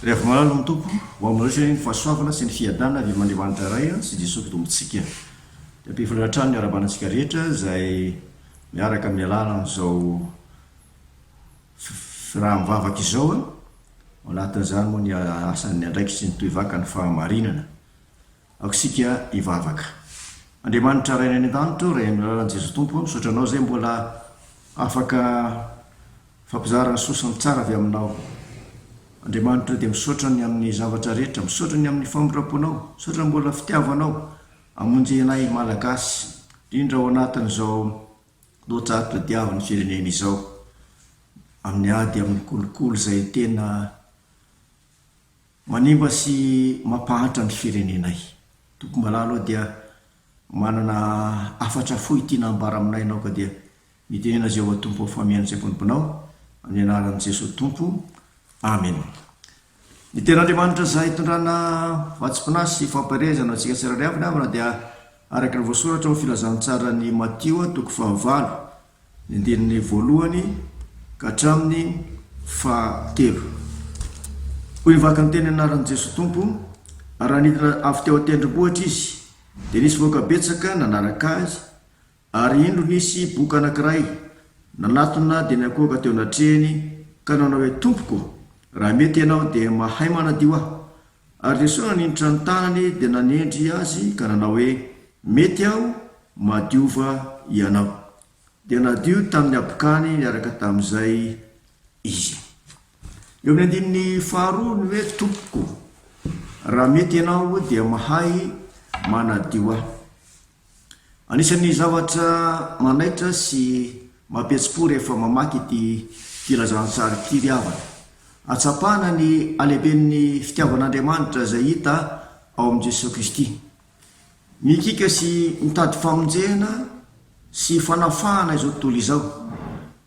Ry hava-malala ao amin'ny Tompo, ho aminareo sy ny fahasoavana sy ny fiadanana avy amin'Andriamanitra Ray sy Jesoa Tompontsika. Dia ampifaliana hatrany ny arahabana antsika rehetra izay miaraka amin'ny alalan'izao firaha-mivavaka izao, ao anatin'izany moa ny asan'ny andraikitry ny tohivaka ny fahamarinana. Aoka isika hivavaka. Andriamanitra Rainay any an-danitra ô, Ray amin'ny alalan'i Jesoa Tompo, misaotra Anao izay mbola afaka mifampizara ny soa sy ny tsara avy Aminao. Andriamanitra ô, dia misaotra ny amin'ny zavatra rehetra, misaotra ny amin'ny famindram-ponao, misaotra ny mbola fitiavanao hamonjy anay Malagasy, indrindra ao anatin'izao loa-tsarotra diavin'ny firenena izao, amin'ny ady amin'ny kolikoly izay tena Manimba sy mampahantra ny firenenay. Tompo malala ô dia manana hafatra fohy tiana ambara aminay ianao ka dia mitenena Jehovah Tompo fa mihaino izay mpanomponao amin'ny anaran'i Jesoa Tompo Amen. Ny tenin'Andriamanitra izay itondrana vatsim-panahy sy fampaherezana antsika tsirairay avy ny havana dia araka ny voasoratra ao amin'ny filazantsaran'i Matio toko fahavalo Ny andininy voalohany ka hatramin'ny fahatelo. Hoy ny vaky ny teny anaran'i Jesoa Tompo, Ary raha nidina avy teo an-tendrombohitra Izy, dia nisy vahoaka betsaka nanaraka Azy, ary indro nisy boka anankiray nanatona dia niankohoka teo anatrehany ka nanao hoe, Tompoko, raha mety Ianao, dia mahay manadio aho. Ary Jesoa naninitra ny tanany dia nanendry azy ka nanao hoe, Mety Aho, madiova ianao. Dia nadio tamin'ny habokany niaraka tamin'izay izy. Eo amin'ny andininy faharoa ny hoe Tompoko, raha mety ianao dia mahay manadio ahy. Anisan'ny zavatra manaitra sy mampihetsi-po rehefa mamaky ity filazantsara ity ry havana. Ahatsapana ny halehiben'ny fitiavan'Andriamanitra izay hita ao amin'i Jesoa Kristy. Mikiaka sy mitady famonjena sy fanafahana izao tontolo izao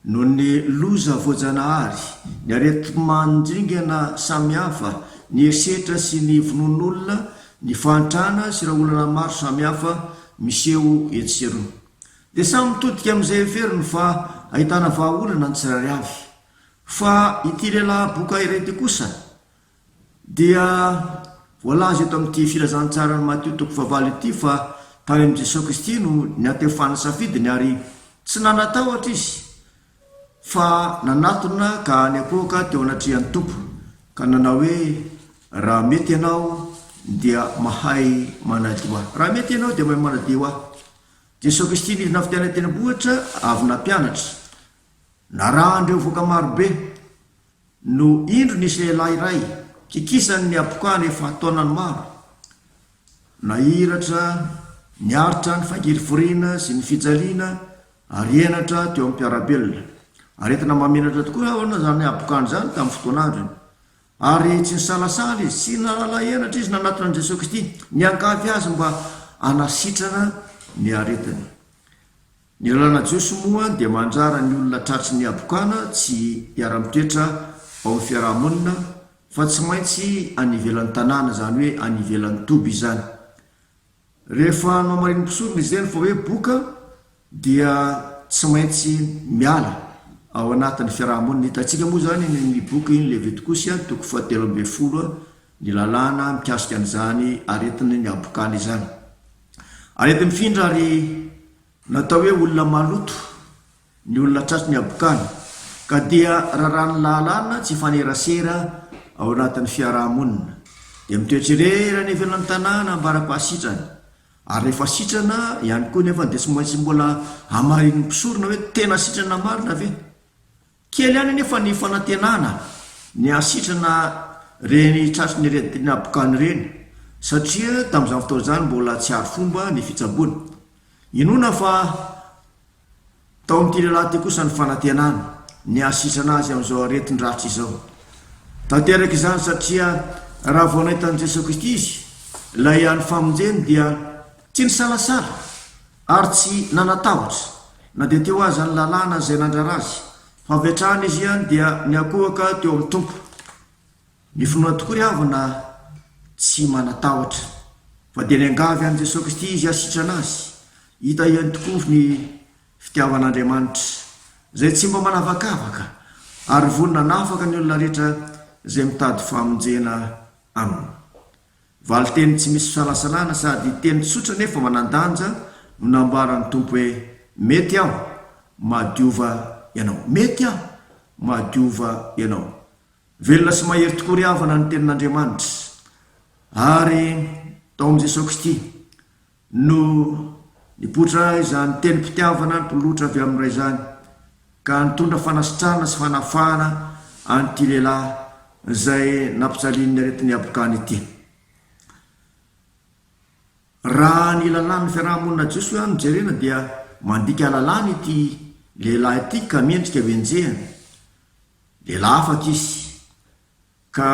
noho ny loza voajanahary, ny areti-mandringana samihafa, ny herisetra sy ny vonoan'olona, ny fahantrana sy ireo olana maro samihafa miseho etsy sy eroa. Dia samy mitodika amin'izay heveriny fa ahitana vahaolana ny tsirairay avy. Fa ity lehilahy boka iray ity kosa Dia voalaza eto amin'ity filazantsaran'i Matio toko fahavalo ity fa tany amin'i Jesoa Kristy no niantefan'ny safidiny ary tsy nanatahotra izy fa nanatona ka niankohoka teo anatrehan'ny Tompo ka nanao hoe, Raha mety ianao dia mahay manadio ahy. Raha mety ianao dia mahay manadio ahy. Jesoa Kristy nidina avy tany an-tendrombohitra avy nampianatra. Narahan'ireo vahoaka marobe. No indro nisy lehilahy iray, kikisan' ny habokana efa taonany maro, nahiratra, niaritra ny fangirifiriana sy ny fijaliana ary henatra teo amin'ny mpiara-belona. Aretina mahamenatra tokoa ahoana izany habokana izany tamin'ny fotoan'androny. Ary tsy nisalasala izy, tsy nahalala henatra izy nanatona an'i Jesoa Kristy, niangavy azy mba hanasitrana ny aretiny. Ny lalàna jiosy moa dia mandrara ny olona tratry ny habokana tsy hiara-mitoetra ao amin'ny fiaraha-monina fa tsy maintsy any ivelan'ny tanàna, izany hoe any ivelan'ny toby izany. Rehefa nohamarinin'ny mpisorona izany fa hoe boka dia tsy maintsy miala ao anatin'ny fiaraha-monina. Hitantsika moa izany eny amin'ny bokin'ny Levitikosy toko fahatelo ambin'ny folo ny lalàna mikasika an'izany aretin'ny habokana izany. Areti-mifindra ary natao hoe olona maloto ny olona tratry ny habokana ka dia raràn'ny lalàna tsy hifanerasera ao anatin'ny fiaraha-monina. Dia mitoetra irery any ivelan'ny tanàna ambara-pahasitrany. Ary rehefa sitrana ihany koa nefa dia tsy maintsy mbola hamarinin'ny mpisorona hoe tena sitrana marina ve? Kely ihany anefa ny fanantenana ny hahasitrana ireny tratry ny aretina habokana ireny satria tamin'izany fotoana izany mbola tsy ary fomba ny fitsaboana. Inoana fa tao amin'ity lehilahy ity kosa ny fanantenana ny hahasitrana azy amin'izao aretin-dratsy izao. Tanteraka izany satria raha vao nahita an'i Jesoa Kristy izy, ilay hany famonjeny dia tsy nisalasala. Ary tsy nanatahotra, na dia teo aza ny lalàna izay nandrara azy, fa avy hatrany izy ihany dia niankohoka teo amin'ny Tompo. Ny finoana tokoa ry havana tsy manatahotra, fa dia niangavy an'i Jesoa Kristy izy hasitrana azy. Hita ihany tokoa ny fitiavan'Andriamanitra, izay tsy mba manavakavaka, ary vonona hanafaka ny olona rehetra. izay mitady famonjena Aminy. Valinteny tsy misy fisalasalana sady teny tsotra nefa manan-danja no nambaran'ny Tompo hoe, Mety aho, madiova ianao. Mety aho, madiova ianao. Velona sy mahery tokoa ry havana ny Tenin'Andriamanitra. Ary tao amin'i Jesoa Kristy no nipoitra izany tenim-pitiavana nitolotra avy amin'ny Ray izany, ka nitondra fanasitranana sy fanafahana an'ity lehilahy izay nampijalian'ny aretin'ny habokana ity. Raha ny lalàn'ny fiaraha-monina jiosy no jerena dia mandika lalàna ity lehilahy ity ka mendrika ho enjehina. Lehilahy afaka izy. Ka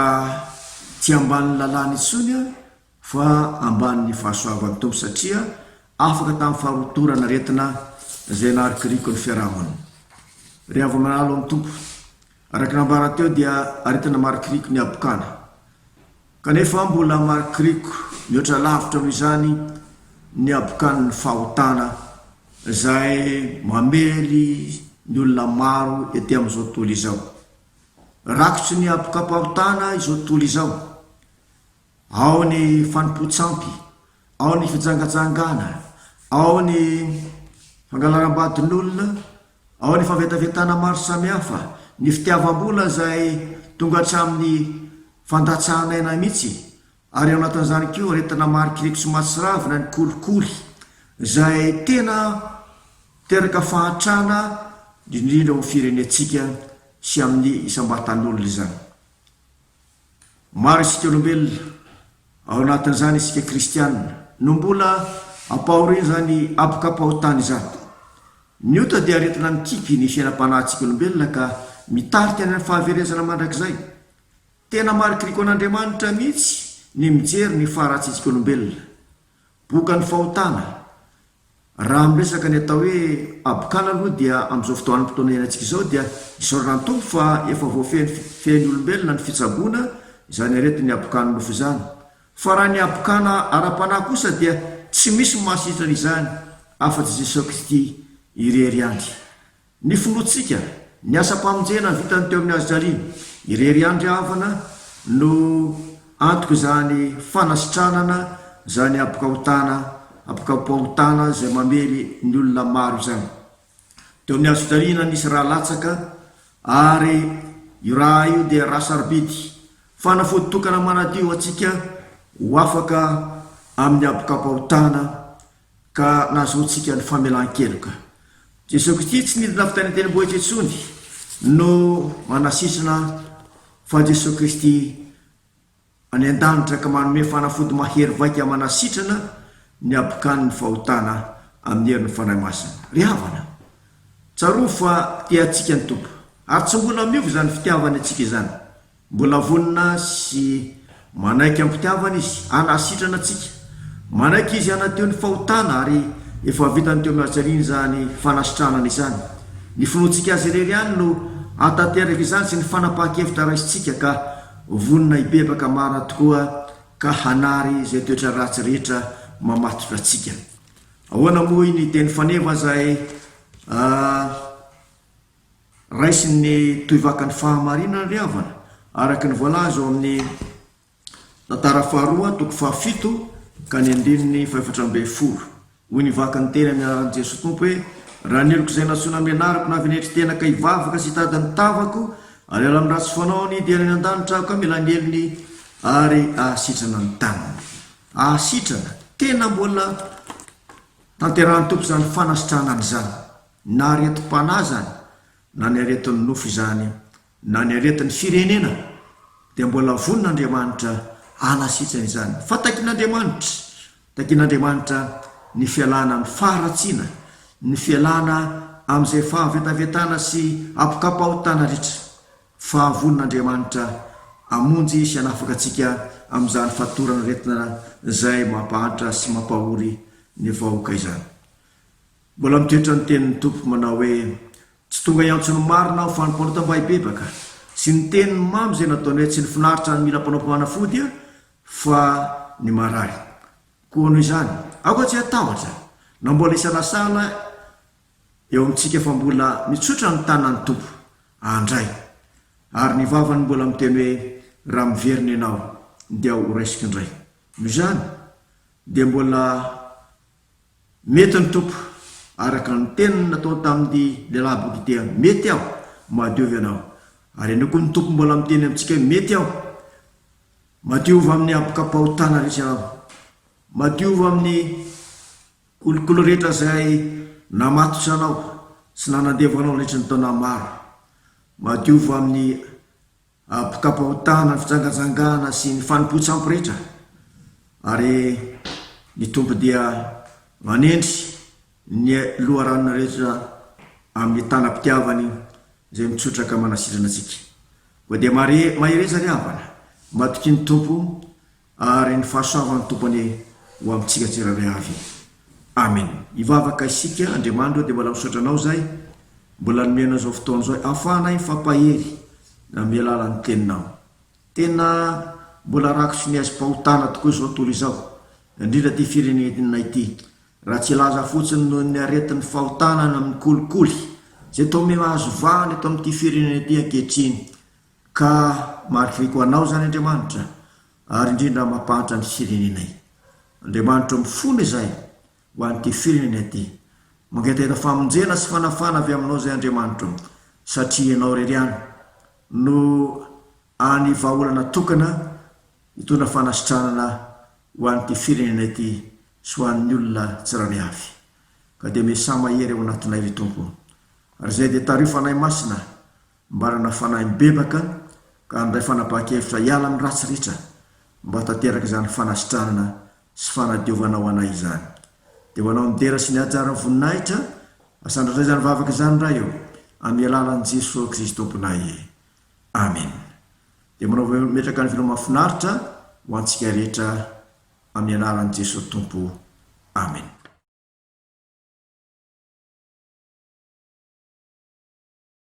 tsy ambanin'ny lalàna intsony aho fa ambanin'ny fahasoavan'ny Tompo satria afaka tamin'ny faharotoran'ny aretina izay naharikoriko ny fiarahamonina. Ry hava-malala ao amin'ny Tompo, araka ny nambara teo dia aretina maharikoriko ny habokana. Kanefa mbola maharikoriko mihoatra lavitra noho izany ny habokan'ny fahotana izay mamely ny olona maro ety amin'izao tontolo izao. Rakotry ny habokam-pahotana izao tontolo izao. Ao ny fanompoan-tsampy, ao ny fijangajangana, ao ny fangalaram-badin'olona, ao ny fahavetavetana maro samihafa, ny fitiavam-bola izay tonga hatramin'ny fandatsahan'aina mihitsy, ary ao anatin'izany koa aretina marikoriko sy mahatsiravina ny kolikoly izay tena Miteraka fahantrana indrindra ho firenentsika sy amin'ny isam-batan'olona izany. Maro isika olombelona, ao anatin'izany isika kristiana, no mbola ampahorian'izany habokam-pahotana izany. Ny ota dia aretina mikipy ny fiainam-panahintsika olombelona ka mitarika any amin'ny fahaverezana mandrakizay. Tena marikoriko an'Andriamanitra mihitsy ny mijery ny faharatsiantsika olombelona. Bokan'ny fahotana. Raha miresaka ny atao hoe habokana aloha dia amin'izao fotoanam-potoana iainantsika izao dia isaorana ny Tompo fa efa voafehin'ny olombelona ny fitsaboana izany aretin'ny habokan'ny nofo izany. Fa raha ny habokana ara-panahy kosa dia tsy misy mahasitrana izany afa-tsy Jesoa Kristy irery ihany. Ny finoantsika, ny asam-pamonjena vitany teo amin'ny hazojaliana, irery ihany ry havana no antoka izany fanasitranana izany habokahotana, habokam-pahotana izay mamely ny olona maro izany. Teo amin'ny hazojaliana nisy rà latsaka ary io rà io dia rà sarobidy, fanafody tokana manadio antsika ho afaka amin'ny habokam-pahotana ka nahazoantsika ny famelan-keloka. Jesoa Kristy tsy nidina avy tany an-tendrombohitra intsony no manasitrana fa Jesoa Kristy any an-danitra ka manome fanafody mahery vaika manasitrana ny habokan'ny fahotana amin'ny herin'ny Fanahy Masina. Ry havana, tsarovy fa tia antsika ny Tompo ary tsy mbola miova izany fitiavany antsika izany. Mbola vonona sy manaiky am-pitiavana Izy hanasitrana antsika. Manaiky Izy hanadio ny fahotana ary efa vitany teo amin'ny hazojaliana izany fanasitranana izany. Ny finoantsika Azy irery ihany no hahatanteraka izany sy ny fanapahan-kevitra raisintsika ka vonona hibebaka marina tokoa ka hanary izay toetra ratsy rehetra mamatotra antsika. Ahoana moa iny teny faneva izay Raisin'ny tohivakan'ny fahamarinana ry havana, araka ny voalaza ao amin'ny Tantara faharoa toko fahafito ka ny andininy fahefatra ambin'ny folo. Hoy ny vakin'ny teny amin'ny anaran'i Jesoa Tompo hoe, Raha ny oloko izay nantsoina amin'ny anarako na avy hanetry tena ka hivavaka sy hitady ny tavako ary hiala amin'ny ratsy fanaony dia any an-danitra aho ka mila ny helony ary hahasitrana ny taniny. Hahasitrana. Tena mbola tanterahan'ny Tompo izany fanasitranana izany. Na aretim-panahy izany, na ny aretin'ny nofo izany, na ny aretin'ny firenena, dia mbola vonona Andriamanitra hanasitrana izany. Fa takin'Andriamanitra, takin'Andriamanitra ny fialana amin'ny faharatsiana, ny fialana amin'izay fahavetavetana sy habokam-pahotana rehetra. Fa vonona Andriamanitra hamonjy sy hanafaka antsika amin'izany fatoran'aretina izay mampahantra sy mampahory ny vahoaka izany. Mbola mitoetra ny tenin'ny Tompo manao hoe, Tsy tonga hiantso ny marina aho fa ny mpanota mba hibebaka. Sy ny teniny mamy izay nataony hoe tsy ny finaritra ny mila mpanao mpanafody fa ny marary. Koa noho izany, aoka tsy hatahotra, na mbola hisalasala eo amintsika fa mbola mitsotra ny tanan'ny Tompo handray. Ary ny vavany mbola miteny hoe. raha miverina ianao dia ho raisiko indray. Noho izany dia mbola mety ny Tompo, araka ny teniny natao tamin'ity lehilahy boky ity, mety aho, madiova ianao. Ary ianao koa ny Tompo mbola miteny amintsika hoe mety aho, madiova amin'ny habokam-pahotana rehetra ianao, madiova amin'ny kolikoly rehetra izay namatotra anao sy nanandevo anao nandritra ny taona maro, madiova amin'ny habokam-pahotana, ny fijangajangana sy ny fanompoan-tsampy rehetra. Ary ny Tompo dia manendry ny loharano rehetra amin'ny tanam-pitiavany izay mitsotra ka manasitrana antsika. Koa dia mahereza ry havana, matokia ny Tompo ary ny fahasoavan'ny Tompo anie ho amintsika tsirairay avy. Amen. Hivavaka isika, Andriamanitra ô dia mbola misaotra Anao izahay mbola nomenao izao fotoana izao ahafahanay mifampahery amin'ny alalan'ny Teninao. Tena mbola rakotry ny haizim-pahotana tokoa izao tontolo izao, indrindra ity firenena ity. Raha tsy hilaza fotsiny noho ny aretin'ny fahotana na amin'ny kolikoly izay toa miha-mahazo vahana eto amin'ity firenena ity ankehitriny. Ka marikoriko Anao izany Andriamanitra, ary indrindra mampahantra ny firenenay. Andriamanitra ô mifona izahay ho an'ity firenena ity. Mangetaheta famonjena sy fanafahana avy Aminao izahay Andriamanitra ô, satria Ianao irery ihany no any vahaolana tokana hitondra fanasitranana ho an'ity firenena ity sy ho an'ny olona tsirairay avy. Ka dia miasà mahery ao anatinay ry Tompo. Ary izay dia tariho Fanahy Masina mba hanana fanahy mibebaka ka handray fanapahan-kevitra hiala amin'ny ratsy rehetra mba tanteraka izany fanasitranana sy fanadiovana ho anay izany. Dia ho Anao ny dera sy ny haja ary ny voninahitra, asandratra izany vavaka izany Ray ô, amin'ny alalan'i Jesoa Kristy Tomponay. Amen. Dia manao metraka ny veloma mahafinaritra ho antsika rehetra amin'ny anaran'i Jesoa Tompo. Amen.